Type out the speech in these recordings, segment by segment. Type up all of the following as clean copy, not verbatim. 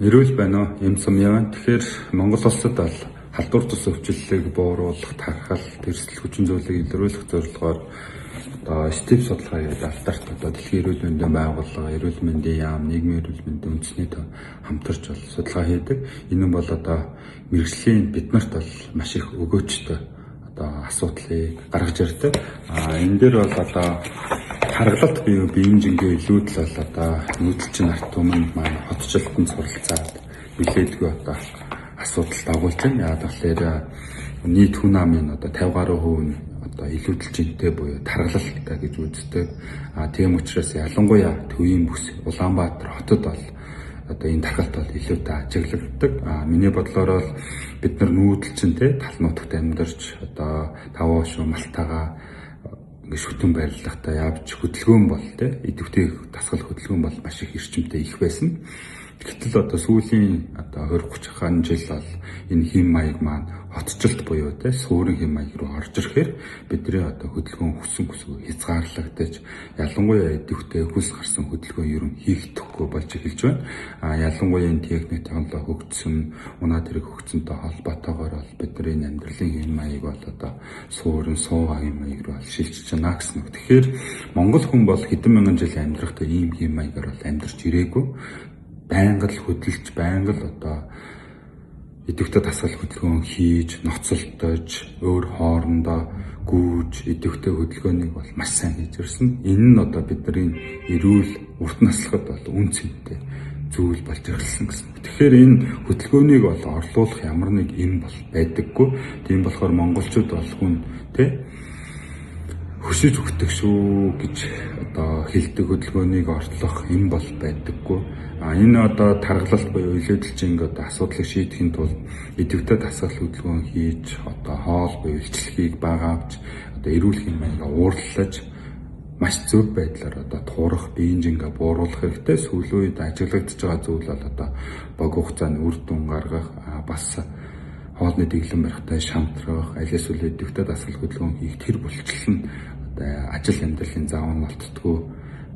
Эрүүл байна уу? Эм сум яваа. Тэгэхээр Монгол улсад бол халдвар тус өвчлөлийг бууруулах, тархал, тэрсэл хүчин зүйлийг илрүүлэх зорилгоор одоо СТИП судалгаа гэдэг алдарт одоо дэлхийн эрүүл мэндийн байгууллага, эрүүл мэндийн яам, нийгмийн эрүүл мэндийн үндэсний төв хамтарч бол судалгаа хийдэг. Энэ нь бол одоо мэргэжлийн бид нарт бол маш их өгөөчтэй одоо асуудлыг гаргаж ирдэг. Энэ дээр бол одоо харгалалт буюу биеийн жингээ илүүдэл бол одоо нүүдэлчин ард түмэнд маань хотчлолтод суралцаад нэлээдгүй одоо асуудал дагуулж байна. Яг тэгэхээр нийт хүн амын одоо 50 гаруй хувь нь одоо илүүдэл жинтэй буюу таргалалтай гэж үздэг. Тийм учраас ялангуяа төвийн бүс Улаанбаатар хотод бол одоо энэ тархалт бол илүүтэй ажиглагддаг. Миний бодлоор бол бид нар нүүдэлчин те тал нутагт амьдарч одоо таваа шүү малтайгаа ингээ шүтэн барилгатай явж хөдөлгөөн бол те идэвхтэй дасгал хөдөлгөөн бол маш их эрчимтэй их байсан. Гэтэл одоо сүүлийн одоо 20 30 хаан жил бол энэ хэм маяг маань хотчлолт буюу те суурин хэм маяг руу орж ирэхээр бидний одоо хөдөлгөөн хүссэн хүсгүй хязгаарлагдаж, ялангуяа идэвхтэй хөлс гарсан хөдөлгөөн ер нь хийгдэхгүй болж эхэлж байна. Ялангуяа энэ техник технологи хөгжсөн, унаа тэрэг хөгжсөнтэй холбоотойгоор бол бидний амьдралын хэм маяг бол одоо суурин суугаа хэм маяг руу шилжиж байна гэсэн үг. Тэгэхээр Монгол хүн бол хэдэн мянган жил амьдрахдаа ийм хэм маягаар бол амьдарч ирээгүй. Байнга л хөдөлж, байнга л одоо идэвхтэй дасгал хөдөлгөөн хийж, ноцолдож, өөр хоорондоо гүйж, идэвхтэй хөдөлгөөнийг бол маш сайн хийж ирсэн. Энэ нь одоо бидний эрүүл урт наслахад бол үн цэнтэй зүйл болж эхэлсэн гэсэн. Тэгэхээр энэ хөдөлгөөнийг бол орлуулах ямар нэг юм бол байдаггүй. Тийм болохоор монголчууд бол хүн тэ хөшиж өгдөг шүү гэж одоо хэлдэг хөдөлгөөнийг ортлох юм бол байдаггүй. Энэ одоо таргалалт буюу илүүдэлжинг одоо асуудлыг шийдэхин тулд идэвхтэй дасгал хөдөлгөөн хийж, одоо хоол буюу илчлэгийг бага авч, одоо эрүүл хэм маягаа уурлаж маш зөв байдлаар одоо туурах, биеийн жингээ бууруулах хэрэгтэй. Сүүлийн үед ажиглагдж байгаа зүйл бол одоо богино хугацаанд үр дүн гаргах, бас хоолны дэглэм барихтай шантрах, аль эсвэл идэвхтэй дасгал хөдөлгөөн хийх тэр булчлал нь одоо ажил амьдралын заавал болтдгоо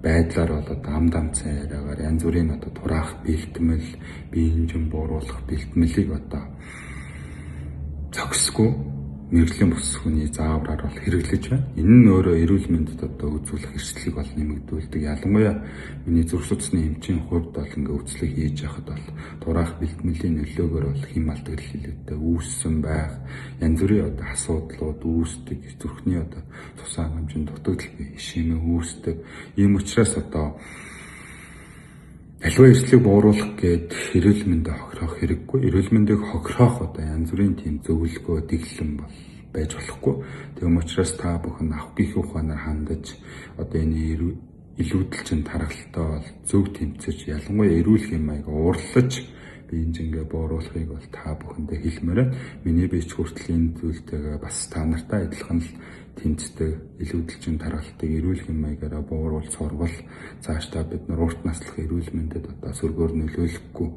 байдлаар бол одоо ам дамцсан яриагаар янз бүрийн одоо тураах бэлтгэл, биеийн жин бууруулах бэлтгэлийг одоо зохисгүй мэргэжлийн бус хүний заавраар бол хэрэглэж байна. Энэ нь өөрөө эрүүл мэндэд одоо үзүүлэх эрсдлийг бол нэмэгдүүлдэг. Ялангуяа миний зүрх судасны эмчийн хувьд бол ингээ үзлэг хийж яхад бол тураах бэлтгэлийн нөлөөгөөр бол хэм алдагдал илүүтэй үүссэн байх, янз бүрийн одоо асуудлууд үүсдэг, зүрхний одоо цус хангамжийн дутагдал бие шимээ үүсдэг. Ийм учраас одоо аливаа эрсдлийг бууруулах гээд эрүүл мэндэ хохироох хэрэггүй. Эрүүл мэндийг хохироох одоо янз бүрийн тийм зөвлөгөө, дэглэм бол байж болохгүй. Тийм учраас та бүхэн авах гих ухаанаар хандаж одоо энэ илүүдэлчин таргалтай бол зөв тэмцэж, ялангуяа эрүүл хэм маяг уурлаж биеийн жингээ бууруулахыг бол та бүхэндээ хэлмээр байна. Миний бие ч хүртэл энэ зүйлтэйгээ бас та нартай адилхан л тэмцдэг, илүүдэлчин таргалтыг эрүүл хэм маягаараа бууруул сурвал цаашдаа бид нар урт наслах эрүүл мэндэд одоо сөргөөр нөлөөлөхгүй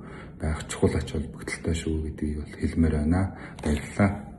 байх чухал ач холбогдолтой шүү гэдгийг бол хэлмээр байна. Баярлалаа.